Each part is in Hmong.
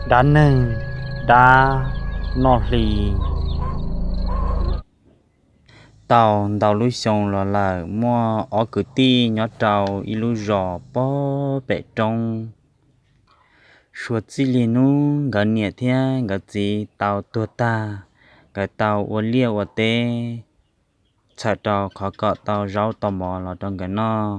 Dab neeg dab noj hli. Tau ntau lub xyoo los lawm, muaj ob kwv tij nyob rau ib lub zos pog pem roob. Suav txij li hnub nkawd niam thiab nkawd txiv tau tuag tag, nkawd tau ua liaj ua teb, txhawm rau qhov kom tau zaub tau mov los rau nkawd noj.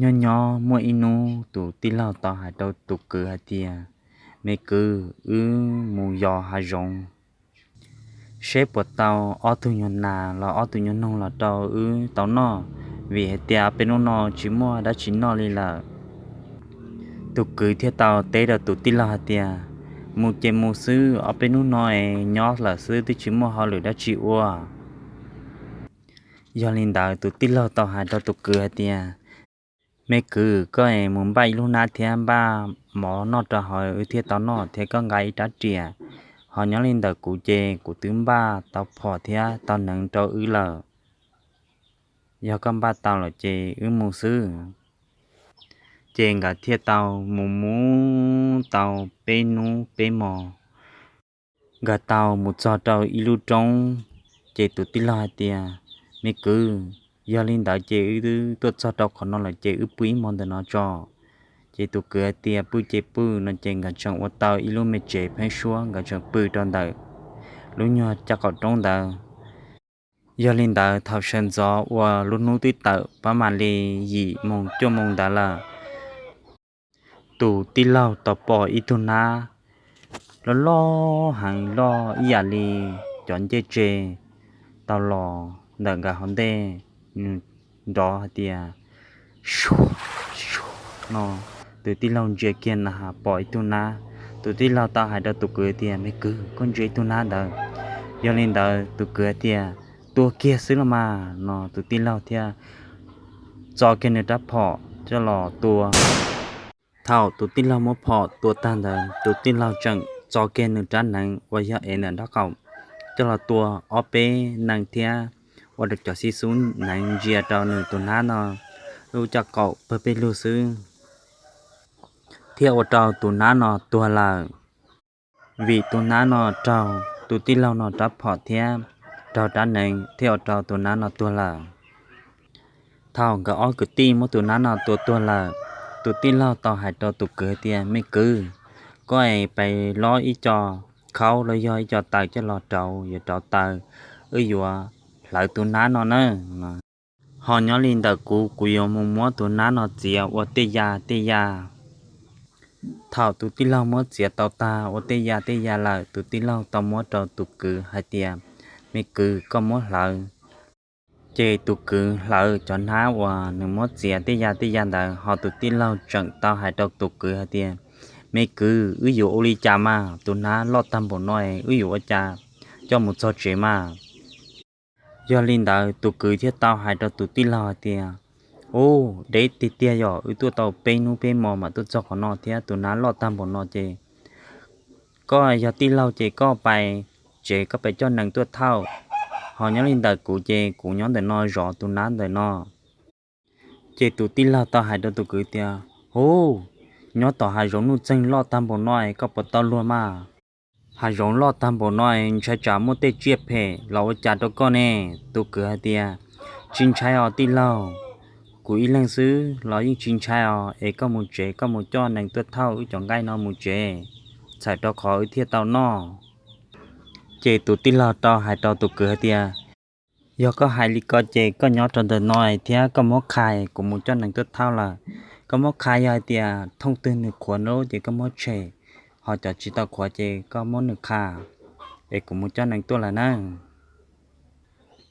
Nyob nyob muaj ib hnub tus tij laug tau hais rau tus kwv hais tias, me kwv, wb mus yos hav zoov seb puas tau ob tug nyuag nas los ob tug nyuag noog los rau wb tau noj, vim hais tias ob peb hnub no tsis muaj dab tsi noj li lawm. Tus kwv thiaj tau teb rau tus tij laug hais tias, mus ces mus xwb, ob peb hnub no es nyob lawm xwb twb tsis muaj hauj lwm dab tsi ua. Yog li ntawd tus tij laug tau hais rau tus kwv hais tias, me kwv, koj es mus npaj ib lub hnab thiab npaj mov noj rau hauv wb thiaj tau noj thiab koj nqa ib rab riam. Ho nyob li ntawm kuv ces kuv twb npaj tau phom thiab tau hneev rau wb lawm. Yog koj npaj tau lawm ces wb mus xwb. Ces nkawd thiaj tau mus mus tau peb hnub peb hmo. Nkawd tau mus txog rau ib lub roob, ces tus tij laug hais tias, me kwv, yog li ntawd ces wb twb tuaj txog rau qhov no lawm ces wb pw ib hmo ntawm no tso. Ces tus kwv hais tias, pw ces pw no ces nkawd tseem ua tau ib lub me tsev pheeb suab, nkawd tseem pw rau ntawm lub nyuag caj qaum roob ntawd. Yog li ntawd thaum sawv ntxov uas lub hnub twb tawm pab mam li yim moos cuaj moos ntawd lawm, tus tij laug tau pom ib tug nab loj loj heev, loj ib yam li cov ncej tse, tau los ntawm nkawd hauv ntej. Nws nrov hais tias, sua, sua no. Tus tij laug ntsia kiag na has pom ib tug nab. Tus tij laug tau hais rau tus kwv tias, me kwv, koj ntsia ib tug nab ntawd. Yog li ntawd tus kwv tias, tua kiag xwb los mas no. Tus tij laug thiaj txo kiag nws rab phom coj los tua. Thaum tus tij laug muab phom tua tag ntawd, tus tij laug tseem txo kiag nws rab hneev uas yog ev ntawm nraub qaum coj los tua ob peb nees thiab ua rau cov xib xub hneev ntsia rau nws tus nab no lub caj qaum pawg peb lug xwb, thiaj ua rau tus nab no tuag lawm. Vim tus nab no raug tus tij laug no rab phom thiab raug rab hneev thiaj ua rau tus nab no tuag lawm. Thaum nkawd ob kwv tij muab tus nab no tua tuag lawm, tus tij laug tau hais rau tus kwv tias, me kwv, koj es pais lob ib co khaub los yog ib co taws coj los rauv, yuav rauv taws, wb yuav hlawv tus nab no na. Ho nyob li ntawm kuv, kuv yuav mus muab tus nab no txiav ua tej ya tej ya. Thaum tus tij laug muab txiav tau tag ua tej ya tej ya lawm, tus tij laug tau muab rau tus kwv hais tias, me kwv, koj muab hlawv. Ces tus kwv hlawv cov nab uas nws muab txiav tej ya tej ya ntawd, ho tus tij laug tseem tau hais rau tus kwv hais tias, me kwv, wb yuav ua li cas mas? Tus nab loj tag npaum no wb yuav ua cas coj mus txog tsev mas? Yog li ntawd tus kwv thiaj tau hais rau tus tij laug hais tias, u, deb tiag tiag, yog wb tuaj tau peb hnub peb hmo mam tuaj txog qhov no thiab tus nab loj tag npaum no ces koj yog tij laug ces koj pais tsev koj pais coj nees tuaj thauj, ho nyob li ntawm kuv ces kuv nyob ntawm no zov tus nab ntawm no. Ces tus tij laug tau hais rau tus kwv tias, u, nyob tom hav zoov nuj txeeg loj tag npaum no koj puas tau luag mas? Hav zoov loj tag npaum no ntshai tsam muaj tej tsiaj phem los ua cas rau koj ne. Tus kwv hais tias, tsis ntshai os tij laug, kuv ib leeg xwb los yeej tsis ntshai os, es koj mus tsev koj mus coj nees tuaj thauj wb cov nqaij no mus tsev, txhawm rau qhov wb thiaj tau noj. Ces tus tij laug tau hais rau tus kwv hais tias, yog koj hais li ko ces koj nyob rau ntawm no thiab koj muab qha, kuv mus coj nees tuaj thauj lawm. Koj muab qha, yog hais tias thooj twg nws qhuav lub ces koj muab tshem, ho cov tsis tau qhuav ces koj muab nws qha, es kuv mus coj nees tuaj lawm na.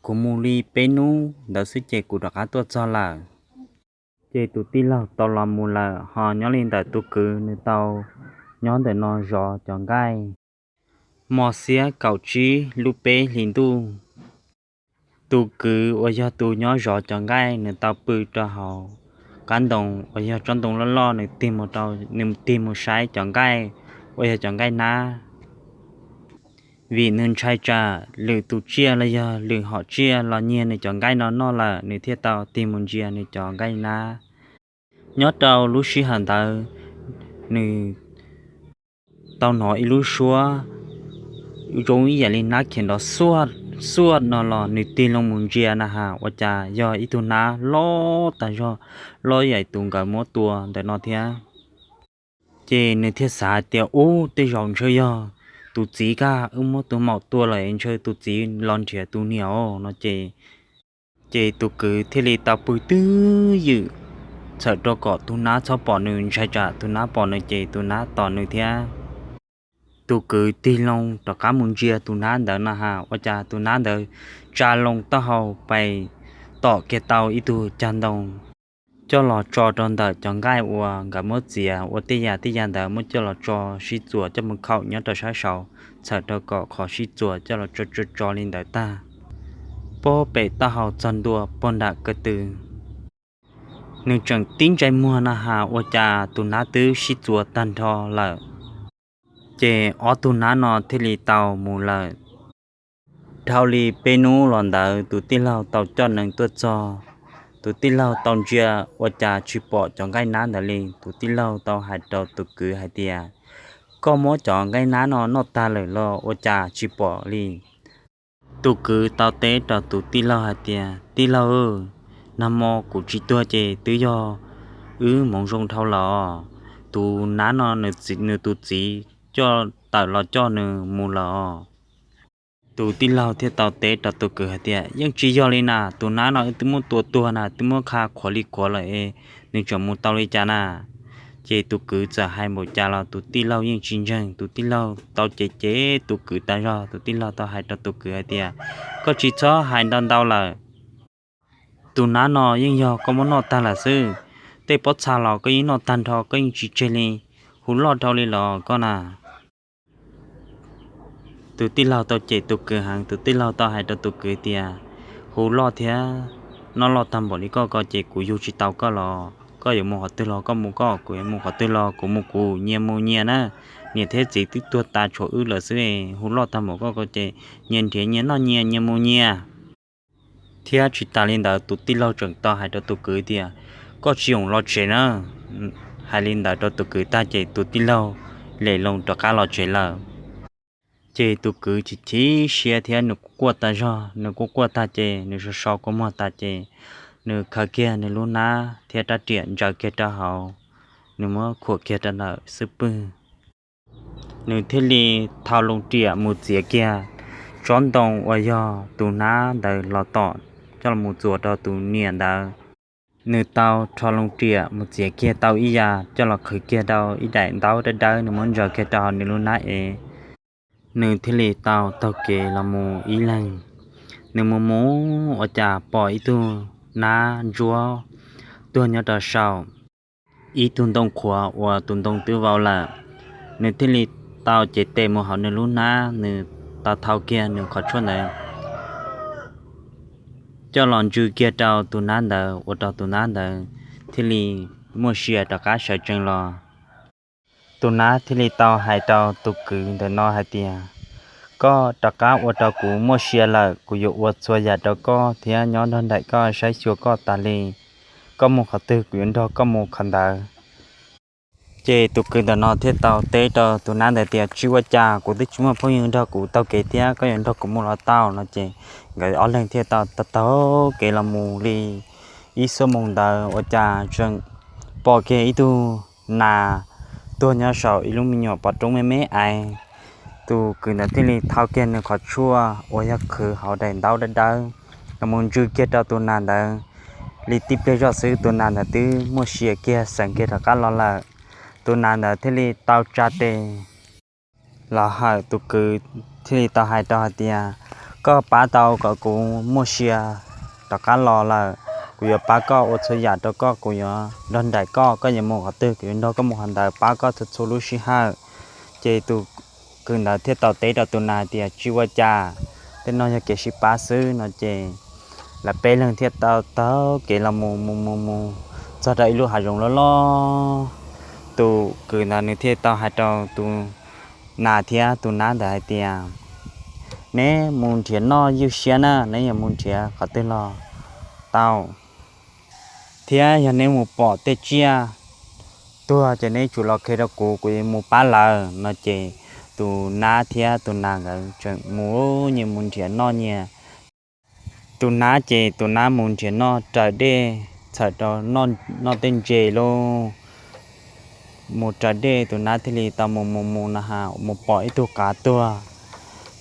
Kuv mus li peb hnub ntawd xwb ces kuv rov qab tuaj txog lawm. Ces tus tij laug tau los mus lawm, ho nyob li ntawm tus kwv nws tau nyob ntawm no zov cov nqaij. Hmo xiab kaum tsib lub peb hlis ntuj, tus kwv uas yog tus nyob zov cov nqaij nws tau pw rau hauv qab ntoo uas yog tsob ntoo loj loj, nws tig mus rau, nws tig mus saib cov nqaij uas yog cov nqaij nab, vim nws ntshai tsam lwm tus tsiaj los yog lwm hom tsiaj los nyiag nws cov nqaij no noj lawm, nws thiaj tau tig mus ntsia nws cov nqaij nab. Nyob rau lub sij hawm ntawd, nws tau hnov ib lub suab zoo ib yam li nab khiav nrov xuaj xuaj no los nws tig loo mus ntsia na has ua cas yog ib tug nab loj tag zog, loj ib yam tus nkawd muab tua ntawm no thiab. Ces nws thiaj xav hais tias, ub, tej zaum ntshe yog tus txiv kaj wb muab tus maum tua lawm es ntshe tus txiv los nrhiav tus niam os no ces, ces tus kwv thiaj li tau pw twj ywm txhawm rau kom tus nab txhob pom nws, ntshai tsam tus nab pom nws ces tus nab tom nws thiab. Tus kwv tig loo rov qab mus ntsia tus nab ntawd no has ua cas tus nab ntawd tsa loo taub hau pais tom kiag tau ib tug cag ntoo coj los tso rau ntawm cov nqaij uas nkawd muab txiav ua tej yam tej yam ntawd, muab coj los tso sib txuas coj mus khaum nyob rau sab saud, txhawm rau kom qhov sib txuas coj los tso tso tso li ntawd tag, puag pem taub hau txog ntua puag nram ko tw. Nws tseem tib ntsais muag no has ua cas tus nab twb sib txuas tag nrho lawm. Ces ob tug nab no thiaj li tau mus lawm. Dhau li peb hnub los ntawd tus tij laug tau coj nees tuaj txog. Tus tij laug tau ntsia ua cas tsis pom cov nqaij nab ntawd li. Tus tij laug tau hais rau tus kwv hais tias, koj muab cov nqaij nab no noj tag lawm los ua cas tsis pom li? Tus kwv tau teb rau tus tij laug hais tias, tij laug, nag hmo kuv tsis tuag ces twb yog wb hmoov zoo dhau los. Tus nab no nws tus txiv coj tawm los coj nws mus lawm os. Tus tij laug thiaj tau teb rau tus kwv hais tias, yeej tsis yog li na, tus nab no wb twb muab tua tuag na, twb muab qha qhuav li qhuav lawm es nws tseem mus tau li cas na? Ces tus kwv txawm hais npaum cas los tus tij laug yeej tsis ntseeg. Tus tij laug tau cem cem tus kwv tas zog, tus tij laug tau hais rau tus kwv hais tias, koj tsis txhob hais ntau ntau lawm. Tus nab no yeej yog koj muab noj tag lawm xwb. Tej pob txha los koj yeej noj tag nrho, koj yeej tsis tseg li, hu loj dhau li los koj na. Tus tij laug tau cem tus kwv heev, tus tij laug tau hais rau tus kwv tias, hu loj thiab noj loj tag npaum li koj ko ces kuv yug tsis tau koj los. Koj yuav mus qhov twg los koj mus koj, kuv yuav mus qhov twg los kuv mus kuv, nyias mus nyias na. Niam thiab txiv twb tuag tas tshuav wb lawm xwb, hu loj tag npaum koj ko ces nyias nrhiav nyias noj nyias, nyias mus nyias. Thiab tsis tas li ntawd tus tij laug tseem tau hais rau tus kwv tias, koj tsis txhob los tsev na. Hais li ntawd rau tus kwv tag ces tus tij laug lem loo rov qab los tsev lawm. Ces tus kwv chim chim siab thiab nws kuj quaj tas zog, nws kuj quaj tag ces nws so so kua muag tas ces nws khaws kiag nws lub hnab thiab rab riam ntsaws kiag rau hauv, nws muab khuam kiag rau ntawm xub pwg. Nws thiaj li thau loo riam mus txiav kiag tsob ntoo uas yog tus nab ntawd los tom coj los mus txuas rau tus niam ntawd. Nws tau rho loo riam mus txiav kiag tau ib yam coj los qhwv kiag rau ib daim ntaub dawb dawb, nws muab ntsaws kiag rau hauv nws lub hnab ev. Nws thiaj li tau taug kev los mus ib leeg. Nws mus mus ua cas pom ib tug nab ntsuab tuag nyob rau saum ib tug ntoo qhuav uas tus ntoo twb vau lawm. Nws thiaj li tau cev tes mus hauv nws lub hnab, nws tau thau kiag nws qhov tshuaj ntawd coj los ntsw kiag rau tus nab ntawd ua rau tus nab ntawd thiaj li muaj sia rov qab sawv tsees los. Tus nab thiaj li tau hais rau tus kwv ntawm no hais tias, koj rov qab ua rau kuv muaj sia lawm, kuv yuav ua txhua yam rau koj thiab nyob nrog nraim koj saib xyuas koj tas li. Koj mus qhov twg kuv yuav nrog koj mus qhov ntawd. Ces tus kwv ntawm no thiaj tau teb rau tus nab ntawd tias, tsis ua cas, kuv twb tsis muaj phooj ywg nrog kuv taug kev thiab, koj yuav nrog kuv mus los tau no ces nkawd ob leeg thiaj tau taug kev los mus li ib xuab moos ntawd ua cas tseem pom kiag ib tug nas tuag nyob saum ib lub me nyuam pov roob me me ais. Tus kwv ntawd thiaj li thau kiag nws qhov tshuaj uas yog qhwv hauv daim ntaub dawb dawb los mus ntsw kiag rau tus nas ntawd. Li tib pliag zoj xwb tus nas ntawd twb muaj sia kiag xeev kiag rov qab los lawm. Tus nas ntawd thiaj li tau tsa tes los hawm tus kwv, thiaj li tau hais rau hais tias, koj pab tau kom kuv muaj sia rov qab los lawm, kuv yuav pab koj ua txhua yam rau koj, kuv yuav nrog nraim koj, koj yuav mus qhov twg kuv yuav nrog koj mus qhov ntawd, pab koj txhua txhua lub sij hawm. Ces tus kwv ntawd thiaj tau teb rau tus nas hais tias, tsis ua cas, tej no yog kev sib pab xwb no ces lawv peb leeg thiaj tau taug kev los mus mus mus mus txog rau ib lub hav zoov loj loj. Tus kwv ntawd nws thiaj tau hais rau tus nas thiab tus nab ntawd hais tias, neb mus nrhiav noj ywj siab na, neb yuav mus nrhiav qhov twg los tau, thiab yog neb mus pom tej tsiaj tuag ces neb tsum los qhia rau kuv, kuv yuav mus pab lawv no ces tus nab thiab tus nas nkawd tseem mus nyias mus nrhiav noj nyias. Tus nab ces tus nab mus nrhiav noj raws dej, txhawm rau noj tej ntses lauj. Mus raws dej, tus nab thiaj li tau mus mus mus no ha mus pom ib tug qav tuag.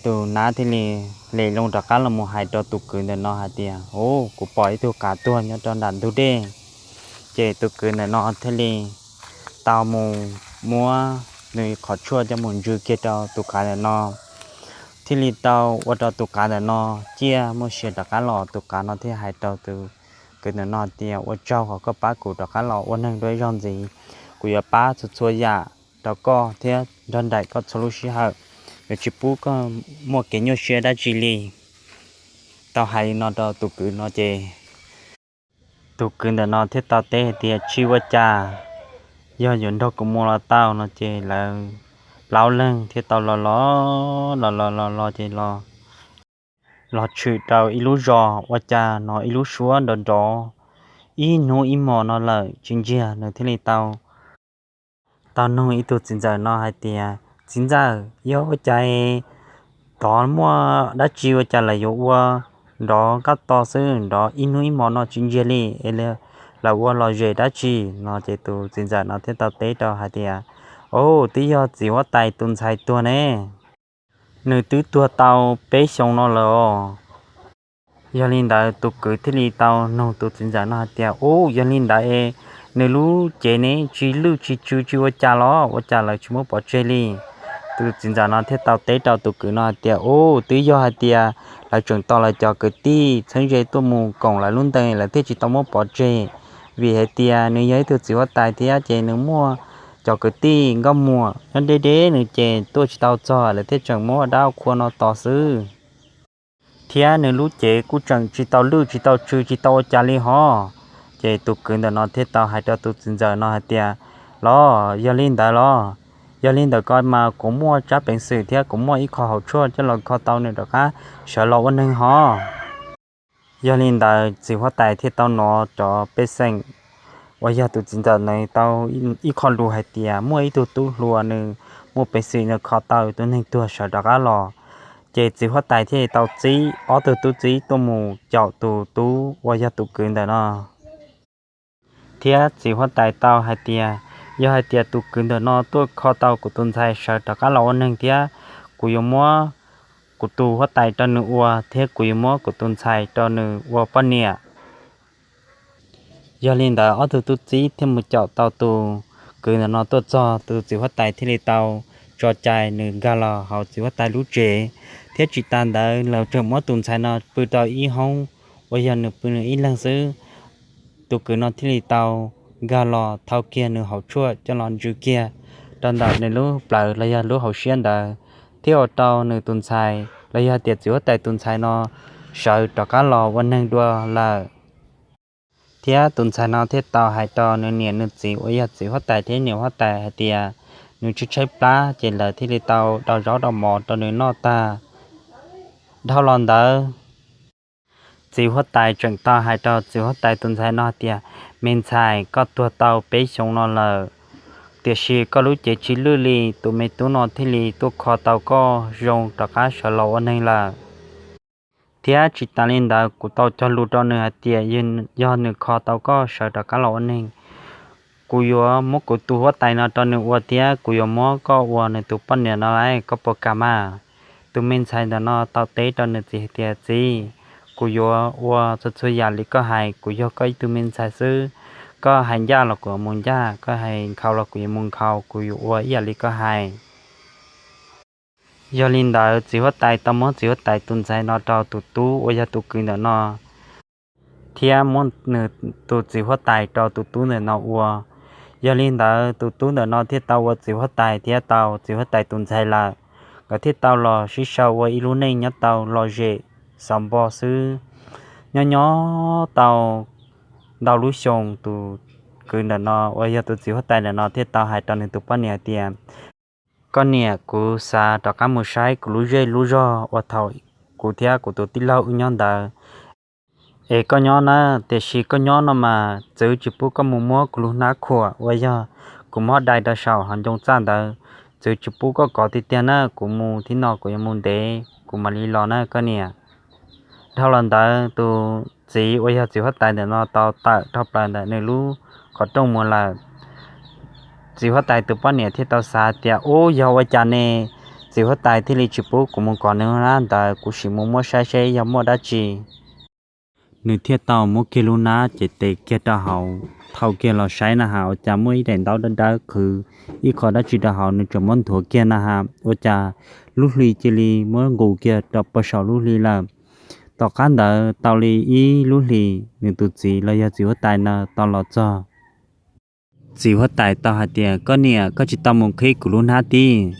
Tus nab thiaj li hle loo rov qab los mus hais rau tus kwv ntawm no hais tias, Ub, kuv pom ib tug qav tuag nyob rau nram ntug dej. Ces tus kwv ntawm no thiaj li tau mus muab nws qhov tshuaj coj mus ntsws kiag rau tus qav ntawm no, thiaj li tau ua rau tus qav ntawm no ciaj muaj sia rov qab los. Tus qav no thiaj hais rau tus kwv ntawm no tias, Ua tsaug uas koj pab kuv rov qab los ua neeg dua ib zaug ntxiv. Kuv yuav pab txhua txhua yam rau koj thiab nrog nraim koj txhua lub sij hawm, yuav tsis pub koj muaj kev nyuaj siab dab tsi li. Tau hais li no rau tus kwv no ces tus kwv ntawm no thiaj tau teb hais tias, Tsis ua cas, yog yuav nrog kuv mus los tau. No ces lawv plaub leeg thiaj tau los los los los los los ces los los tshwm rau ib lub zos ua cas hnov ib lub suab nrov nrov ib hnub ib hmos no lawm tsis ntsiag. Nws thiaj li tau tau nug ib tug txiv ntxawm no hais tias, Txiv ntxawm, yog ua cas tod muaj dab tsi ua cas lawv yuav ua nrov qab to xwb, nrov ib hnub ib hmo no tsis ntsiag li es lawv ua lom zem dab tsi? No ces tus txiv ntxawm no thiaj tau teb rau hais tias, Au, twb yog txiv huab tais tus ntxhais tuag ne, nws twb tuag tau peb xyoos no lawm os. Yog li ntawd tus kwv thiaj li tau nug tus txiv ntxawm no hais tias, Ub, yog li ntawd es nws lub cev ne tsis lwj tsis tsw tsis ua cas los ua cas lawv tsis muab pov tseg li? Tus txiv ntxawm no thiaj tau teb rau tus kwv no hais tias, Ub, twb yog hais tias lawv tseem tos lawv cov kwv tij txheeb ze tuaj mus koom lawv lub ntees lawv thiaj tsis tau muab pov tseg. Vim hais tias nws yog ib tug txiv huab tais thiab ces nws muaj cov kwv tij nkauj muam nyob deb deb nws ces tuaj tsis tau txog lawv thiaj tseem muab dab qhua no tos xwb. Thiab nws lub cev kuj tseem tsis tau lwj tsis tau tsw tsis tau ua cas li hov. Ces tus kwv ntawm no thiaj tau hais rau tus txiv ntxawm no hais tias, Los yog li ntawd los, yog li ntawd ko mas kuv muaj tsab peev xwm thiab kuv muaj ib qho hauv tshuaj coj los kho tau nws rov qab sawv los ua neeg hov. Yog li ntawd txiv huab tais thiaj tau nov cov pej xeem uas yog tus txiv ntxawm ntawd tau ib qho lus hais tias muaj ib tug tub hluas nws muaj peev xwm nws kho tau tus neeg tuag sawv rov qab los. Ces txiv huab tais thiaj li tau txib ob tug tub txib tuaj mus caum tus tub uas yog tus kwv ntawm no. Thiab txiv huab tais tau hais tias, Yog hais tias tus kwv ntawm no tuaj kho tau kuv tus ntxhais sawv rov qab los ua neeg thiab kuv yuav muab kuv tus huab tais rau nws ua thiab kuv yuav muab kuv tus ntxhais rau nws ua poj niam. Yog li ntawd ob tug tub txib thiaj mus caum tau tus kwv ntawm no tuaj txog, tus txiv huab tais thiaj li tau tso cai nws nkag los hauv txiv huab tais lub tsev. Thiab tsis tas ntawd lawv tseem muab tus ntxhais no pw rau ib hoob uas yog nws pw nws ib leeg xwb. Tus kwv no thiaj li tau nkag los thau kiag nws hauv tshuaj coj los ntsws kiag rau ntawm nws lub plawv los yog lub hauv siab ntawd, thiab ua rau nws tus ntxhais los yog hais tias txiv huab tais tus ntxhais no sawv rov qab los ua neeg dua lawm. Thiab tus ntxhais no thiaj tau hais rau nws niam nws txiv uas yog txiv huab tais thiab niam huab tais hais tias nws tshaib tshaib plab, ces lawv thiaj li tau rau zaub rau mov rau nws noj tag. Dhau los ntawd, txiv huab tais tseem tau hais rau txiv huab tais tus ntxhais no hais tias, Me ntxhais, koj tuag tau peb xyoos no lawm, tiam sis koj lub cev tsis lwj li, tus me tub no thiaj li tuaj kho tau koj zoo rov qab sawv los ua neeg lawm. Thiab tsis tas li ntawd, kuv tau cog lus rau nws hais tias yog nws kho tau koj sawv rov qab los ua neeg, kuv yuav muab kuv tus huab tais no rau nws ua thiab kuv yuav muab koj ua nws tus poj niam no lauj, koj puas kam mas? Tus me ntxhais ntawm no tau teb rau nws txiv hais tias, Txiv, kuv yuav ua txhua txhua yam li koj hais, kuv yog koj ib tug me ntxhais xwb. Koj hais ncaj los kuv yuav mus ncaj, koj hais nkhaus los kuv yuav mus nkhaus, kuv yuav ua ib yam li koj hais. Yog li ntawd, txiv huab tais tau muab txiv huab tais tus ntxhais no rau tus tub uas yog tus kwv ntawm no, thiab muab nws tus txiv huab tais rau tus tub ntawm no ua. Yog li ntawd, tus tub ntawm no thiaj tau ua txiv huab tais thiab tau txiv huab tais tus ntxhais lawm. Nkawd thiaj tau los sib sau ua ib lub neej nyob tau lom zem xav npo xwb. Nyob nyob tau ntau lub xyoo, tus kwv ntawm no uas yog tus txiv huab tais ntawm no thiaj tau hais rau nws tus poj niam hais tias, Koj niam, kuv xav rov qab mus saib kuv lub zej lub zog uas thaum kuv thiab kuv tus tij laug wb nyob ntawd. Es koj nyob na, tiam sis koj nyob no mas txwv tsis pub koj mus muab kuv lub hnab khuam uas yog kuv muab dai rau saum hauv ncoo txaj ntawd txwv tsis pub koj kov tiag tiag na, kuv mus thib no kuv yuav mus ntev kuv mam li los na koj niam. Dhau los ntawd tus txiv uas yog txiv huab tais ntawm no tau tawm dhau plaws ntawm nws lub qhov rooj mus lawm. Txiv huab tais tus poj niam thiaj tau xav tias, ub, yog ua cas ne txiv huab tais thiaj li tsis pub kuv mus kov nws na, ntawd kuv sim mus muab saib seb yog muaj dab tsi. Nws thiaj tau muab kiag lub hnab ces tes kiag rau hauv, thau kiag los saib na has ua cas muaj ib daim ntaub dawb dawb qhwv ib qho dab tsi rau hauv, nws tseem muab nthuav kiag na has ua cas lub hli cia li muab nqus kiag rau pog saum lub hli lawm. Tom qab ntawd tau li ib lub hlis, nws tus txiv los yog txiv huab tais no tau los txog. Txiv huab tais tau hais tias, koj niam, koj tsis tau mus qhib kuv lub hnab tib.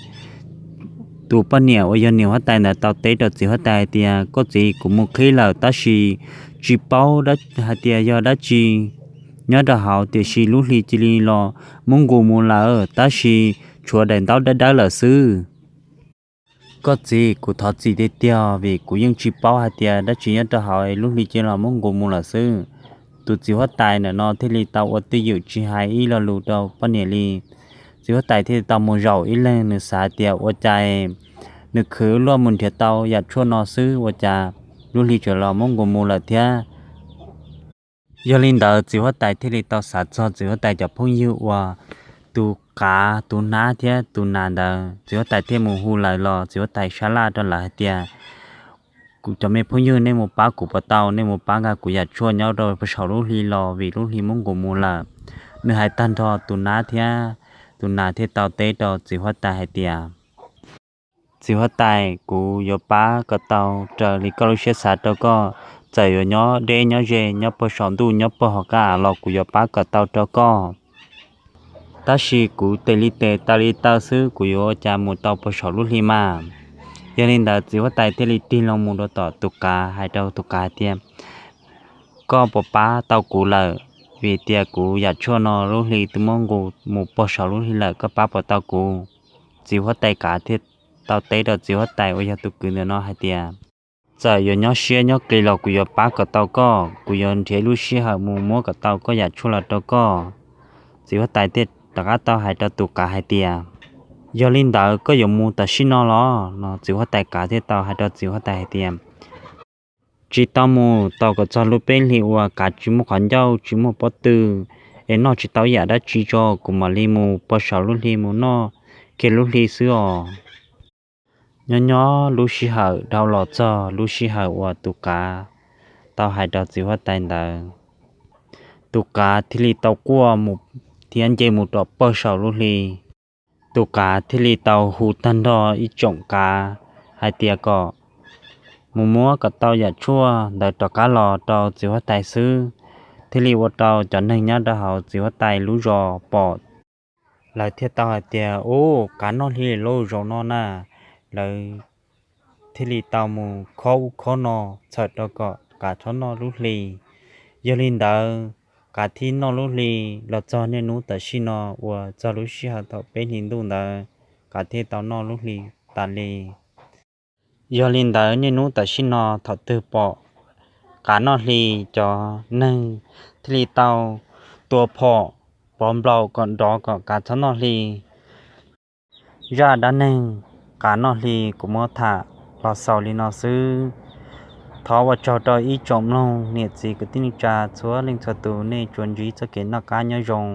Tus poj niam uas yog niam huab tais ntawd tau teb rau txiv huab tais hais tias, koj txiv, kuv mus qhib lawm tab sis tsis paub hais tias yog dab tsi nyob rau hauv, tiam sis lub hli cia li los muab nqus mus lawm, tab sis tshuav daim ntaub dawb dawb lawm xwb. Koj txiv, kuv thov txim tiag tiag vim kuv yeej tsis paub hais tias dab tsi nyob rau hauv, lub hli cia li los muab nqus mus lawm xwb. Tus txiv huab tais ntawm no thiaj li tau ua twj ywm tsis hais ib lo lus rau poj niam li. Txiv huab tais thiaj li tau mus zaum ib leeg, nws xav tias ua cas nws khwv luaj mus nrhiav tau yam tshuaj no xwb ua cas lub hli tseem los muab nqus mus lawm thiab. Yog li ntawd txiv huab tais thiaj li tau xav txog txiv huab tais cov phooj ywg uas tus qav, tus hnab thiab tus nas ntawd. Txiv huab tais thiaj mus hu lawv los, txiv huab tais sab laj rau lawv hais tias, kuv cov me phooj ywg, nej mus pab kuv puas tau, nej mus pab nkag kuv yam tshuaj nyob rau pog saum lub hli los vim lub hli muab nqus mus lawm. Nws hais tag nrho, tus hnab thiab tus nas thiaj tau teb rau txiv huab tais hais tias, txiv huab tais, kuv yuav pab kom tau raws li koj lub siab xav rau koj. Txawm yuav nyob deb nyob ze, nyob pog saum ntuj nyob pog hauv qab av los kuv yuav pab kom tau rau koj. Tab sis kuv tes li tes taw li taw xwb, kuv yuav ua cas mus tau pog saum lub hli mas. Yog li ntawd txiv huab tais thiaj li tig loo mus rau tom tus qav, hais rau tus qav hais tias, koj puas pab tau kuv lawm? Vim tias kuv yam tshuaj no lub hli twb muab nqus mus pog saum lub hli lawm, koj pab puas tau kuv? Txiv huab tais qav thiaj tau teb rau txiv huab tais uas yog tus kwv ntawm no hais tias, txawm yuav nyob siab nyob qis los kuv yuav pab kom tau koj, kuv yuav nrhiav lub sij hawm mus muab kom tau koj yam tshuaj los rau koj. Txiv huab tais thiaj rov qab tau hais rau tus qav hais tias, yog li ntawd koj yuav mus tam sim no los? No txiv huab tais qav thiaj tau hais rau txiv huab tais hais tias, tsis tau mus, tos kom txog lub peb hlis uas kav tsis muaj qhov ncauj tsis muaj pob tw es noj tsis tau yam dab tsi tso, kuv mam li mus pog saum lub hli mus noj kiag lub hli xwb os. Nyob nyob lub sij hawm dhau los txog lub sij hawm uas tus qav tau hais rau txiv huab tais ntawd, tus qav thiaj li tau quaj mus thiab nce mus rau pog saum lub hli. Tus qav thiaj li tau hu tag nrho ib tsoom qav hais tias kom mus muab kom tau yam tshuaj ntawd rov qab los rau txiv huab tais xwb, thiaj li ua rau cov neeg nyob rau hauv txiv huab tais lub zos pom, lawv thiaj tau hais tias, ub, qav noj hli lawm zaum no na. Lawv thiaj li tau mus khob ub khob no txhawm rau kom qav txhob noj lub hli. Yog li ntawd, qav thiaj noj lub hli los txog niaj hnub tam sim no uas txog lub sij hawm thaum peb hlis ntuj ntawd, qav thiaj tau noj lub hli tas li. Yog li ntawd niaj hnub tam sim no thaum twg pom qav noj hli, cov neeg thiaj li tau tua phom pov nplaum kom nrov kom qav txhob noj hli. Zaj dab neeg qav noj hli kuv muab tham los xaus li no xwb. Thov ua tsaug rau ib tsoom mloog niam txiv kwv tij neej tsa txhua leej txhua tus, nej tsuas ntsib txoj kev noj qab nyob zoo.